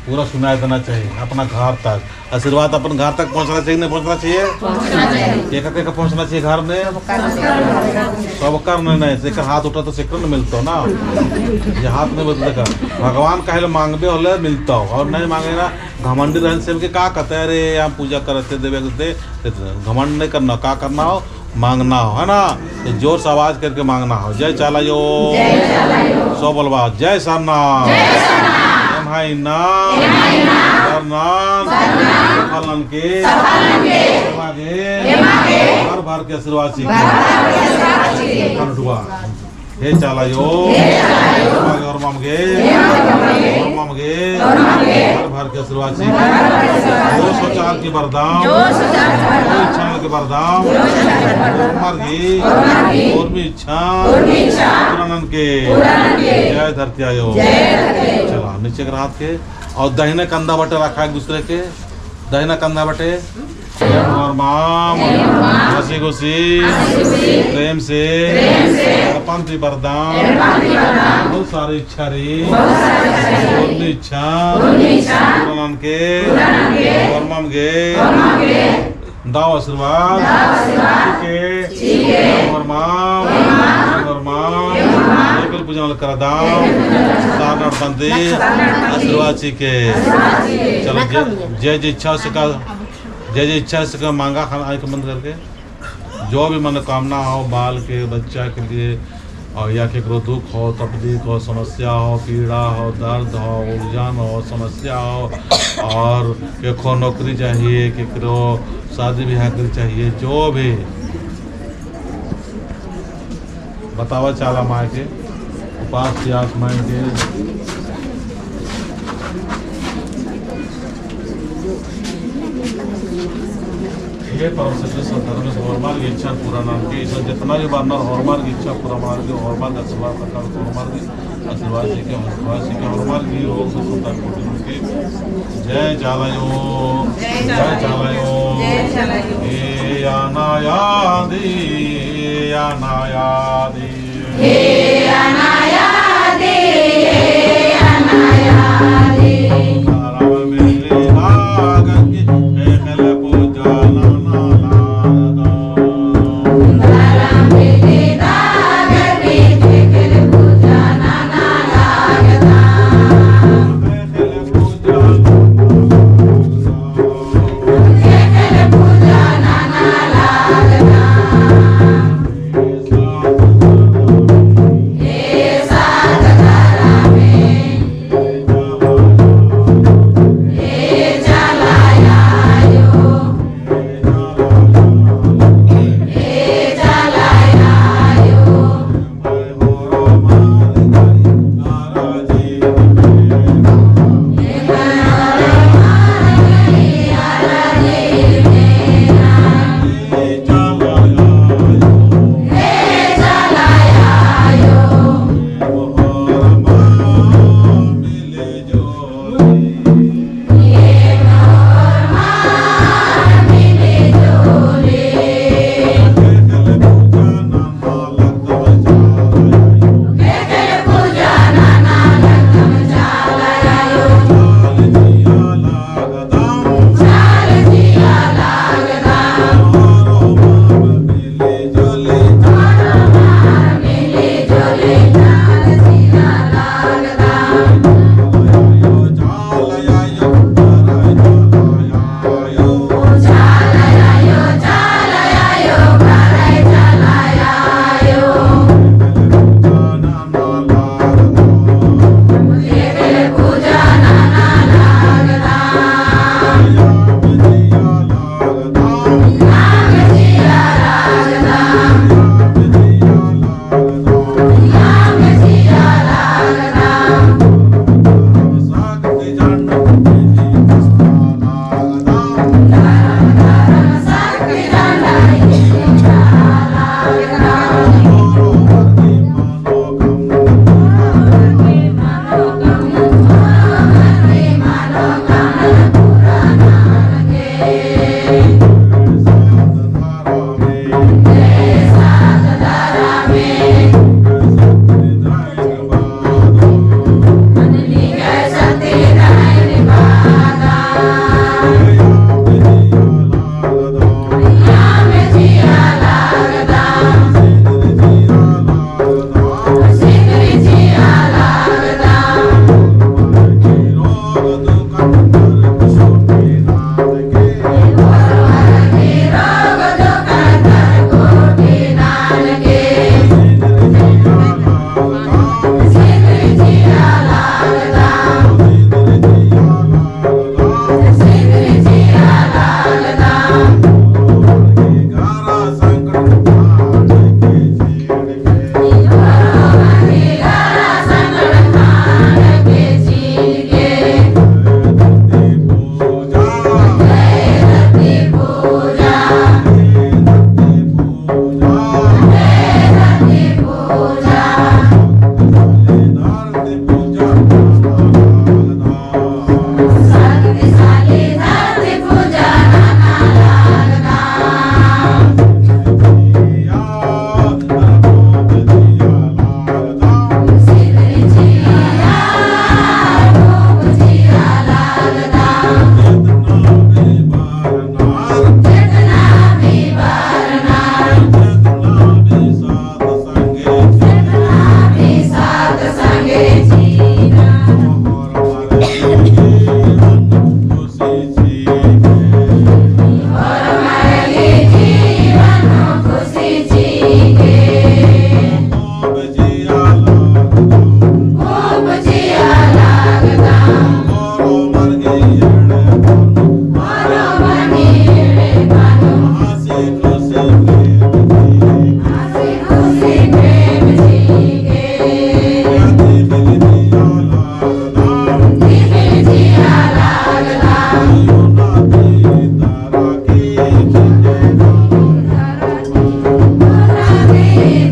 पूरा सुनाई देना चाहिए अपना घर तक। आशीर्वाद अपन घर तक पहुंचना चाहिए, नहीं पहुंचना चाहिए? एक एक पहुंचना चाहिए घर में सबकर। नहीं नहीं, जेकर हाथ उठा तो सेकर न मिलतो ना। ये हाथ नहीं बदलेगा। भगवान कहे मांगबे होले मिलता हो और नहीं मांगे ना घमंडी रहन से के का कहते हैं, अरे यहाँ पूजा करते देवे दे। घमंड नहीं करना, का करना हो मांगना हो, है ना? तो जोर से आवाज करके मांगना हो। जय चालायो सो बोलबा जय सामना भाई नाम सफलन के भर भर के आशीर्वाद सीखे। हे चालायो और मामगे और मामगे भर भर के आशीर्वाद सीखे। जो सोचार की वरदान, जो इच्छा के वरदान और मार्गी और भी इच्छा पूरानंद के जय धरती आयो। चला नीचे कर हाथ के और दाहिने कंधा बटे रखा एक दूसरे के दाहिना कंधा बटे और माम हंसी खुशी प्रेम से पंथी वरदान बहुत सारी इच्छा री और भी इच्छा पूरानंद के और माम के दाव आशीर्वाद ठीक है। और माम और माम एकल पूजा करा दाव सार बंदी आशीर्वाद के। चलो जय जय जय इच्छा से का जय जय इच्छा से का मांगा खाना आंख बंद करके जो भी मनोकामना हो बाल के बच्चा के लिए और या केकरो दुख हो तकलीफ हो समस्या हो पीड़ा हो दर्द हो उलझन हो समस्या हो और केको नौकरी चाहिए, केकरो शादी ब्याह करे चाहिए, जो भी बतावा चाला माँ के उपास प्यास माँ के। हे परम सत्य धर्म होरमार्ग इच्छा पूरा नाम के इस जितना भी बार होरमार्ग इच्छा पूरा मार्ग होरमार्ग आशीर्वाद प्रकार होरमार्ग आशीर्वाद जी के आशीर्वाद जी के होरमार्ग ही रोग से सुलतान कोटि के जय चालायो जय चालायो। हे अनायादि अनायादि हे अनायादि अनायादि राम मेरे राग की खेल पूजा नाना लागा। मेले दाग की खेल पूजा नाना लागता। खेल पूजा खेल पूजा नाना लागता। हे शक्तिशाली धरती पूजा नाना लागता। सिदरी जिया खूब जिया लागता। जितना भी बरनार, जितना भी साथ संगे जीना। और मरली जीवन खुशी जी के। खूब जिया लागता। और मनीड़े पानो। हंसी खुशी प्रेम जी के। दिल जिया लागता।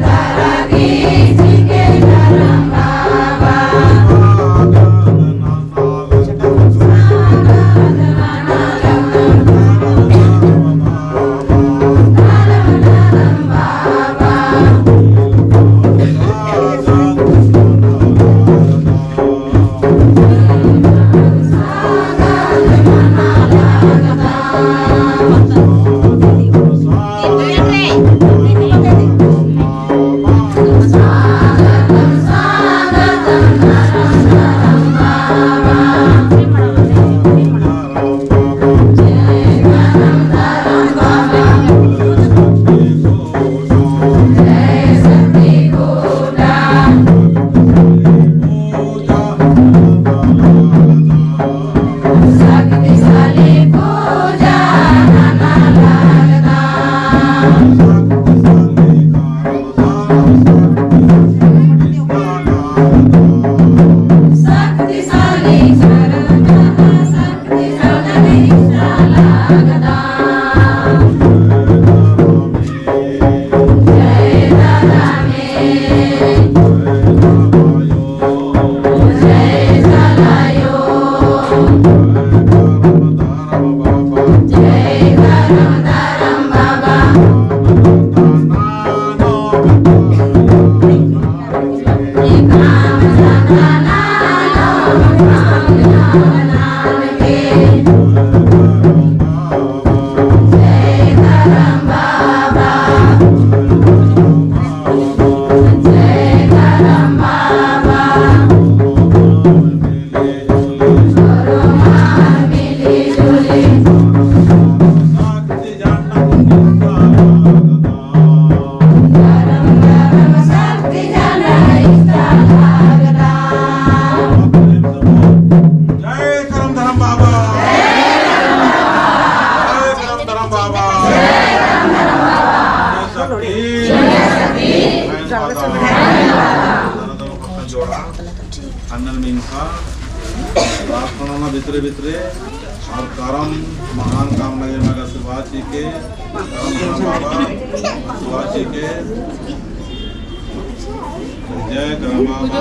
तारा की के धर्म बाबा। धर्म धर्म बाबा। स्वागत मना लागता। स्वागतम स्वागतम धर्म धर्म बाबा। जय धर्म धर्म बाबा। जय शक्ति कोटा। शक्तिशाली पूजा नाना लागता। शक्तिशाली शरण शक्तिशाली लागता। जय दादा में, जय चलायो। जय धर्म धर्म बाबा। काम धंधा नानो काम नान के। जय धर्म बाबा। जय धर्म बाबा। मान मिली जुली। धर्म धर्म शक्ति जन इष्टा लागता। जय करम धर्म बाबा, जय करम धर्म बाबा, जय शक्ति, जोड़ा फाइनल में इनका प्रार्थना भीतरे भीतरे और करम महान काम लगे मगर सुभाष जी के करम धर्म बाबा सुभाष जी के जय करम बाबा।